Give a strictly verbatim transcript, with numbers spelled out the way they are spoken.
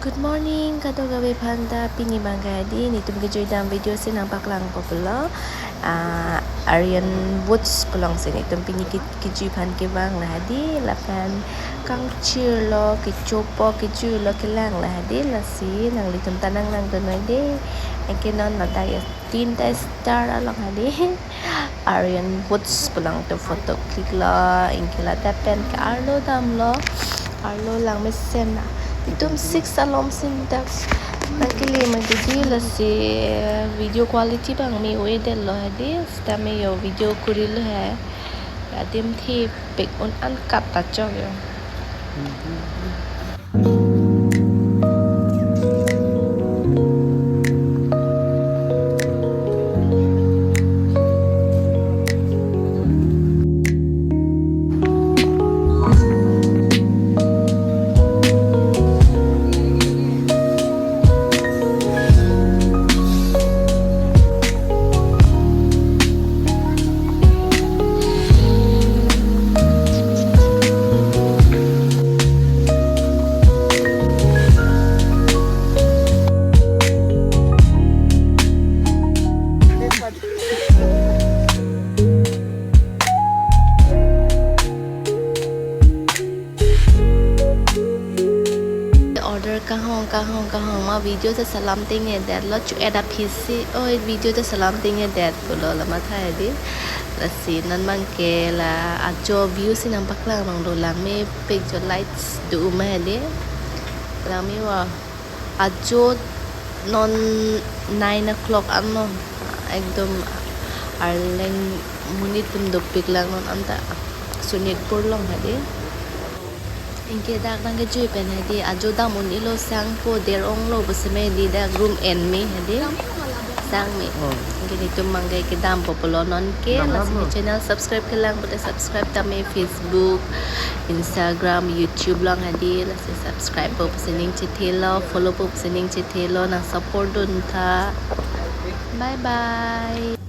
Good morning, kadokave aphan ta. Pini abang ke hedi netum kejui dam video si nangpaklang po pulo. Ah, Aryan Woods pu along si netum pini ke-, kejui aphan kevang lo hedi, lapen kangchirlo, kechopo, kejui lo, kelang lo hedi, lasi nanglitum ta nanglangdun noi dei. Anke non ladak ya tinta star along hedi. Aryan Woods pu along ta photo click lo, anke ladak pen ke arlo damlo, arlo langmesen na. Itum six alom sinta nangkele ma didi, lasi video quality abang me-o-edetlo hedi, sitame yo video kurilo he. Adim thepik un an kat ta chok yo. Order kahong kahong kahong ma video ta salam tengnedetlo, chu-et aphi si, oi, video ta salam tengnedet pulo, la matha hedi. Lasi non abang ke la ajo view si nangpaklang longlo, langmepik jo, lights do ma hedi. Langme wa ajo non nine o'clock anlo, ekdom arleng monit atum dopik lang non anta Sonitpur along hedi. Anke dak nangkejui pen hedi ajo dam un-elo, sangpo, der onglo pu seme hedi, dak room en me hedi. Sang me. Oh. Anke netum abang ke kedam po pulo non ke. Dam lasi dam ne lo. Channel subscribe kelang pute subscribe tame, Facebook, Instagram, YouTube along hedi, lasi subscribe po pusi ning chethelo, follow po pusi ning chethelo, nang support dun tha. Bye bye.